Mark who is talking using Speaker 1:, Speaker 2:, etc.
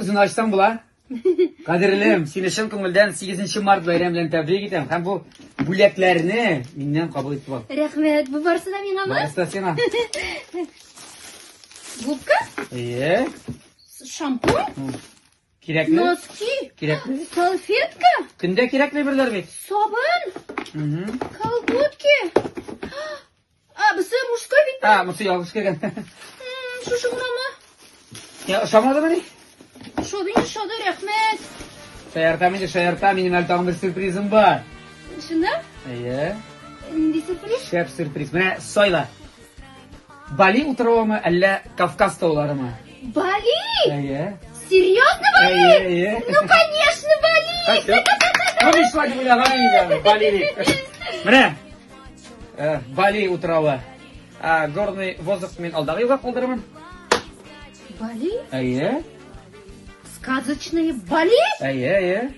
Speaker 1: Күзеңне ачсаң була. Кадерлем, сине чын күңелдән 8 март бәйрәме белән тәбрик итәм һәм бу бүләкләрне миннән кабул итеп ал.
Speaker 2: Рәхмәт, бу барысы да миңамы?
Speaker 1: Барысы да сиңа.
Speaker 2: Губка?
Speaker 1: Әйе.
Speaker 2: Шампунь?
Speaker 1: Кирәкле.
Speaker 2: Носки?
Speaker 1: Кирәкле.
Speaker 2: Салфетка?
Speaker 1: Көндә кирәкле берләр бит.
Speaker 2: Сабын? Колготки? А, бусы мужской бит.
Speaker 1: А, бусы ялгыш кергән.
Speaker 2: Шушы гынамы?
Speaker 1: Я, ошамадымы ни?
Speaker 2: Ошады инде, ошады, рәхмәт.
Speaker 1: Шаяртам инде, шаяртам, минем әле тагын бер сюрпризым бар.
Speaker 2: Чынлап?
Speaker 1: Әйе.
Speaker 2: Нинди сюрприз?
Speaker 1: Шәп сюрприз. Менә сайла. Бали утравымы, әллә Кавказ тауларымы?
Speaker 2: Бали?
Speaker 1: Әйе.
Speaker 2: Серьезно, Бали?
Speaker 1: Әйе, әйе.
Speaker 2: Ну, конечно, Бали!
Speaker 1: Ну, мин шулай дип уйлаган идем, Бали дип. Менә Бали утравы. Горный воздух мин алдагы елга калдырырмын.
Speaker 2: Бали?
Speaker 1: Әйе.
Speaker 2: Сказочные Бали?
Speaker 1: Әйе, әйе.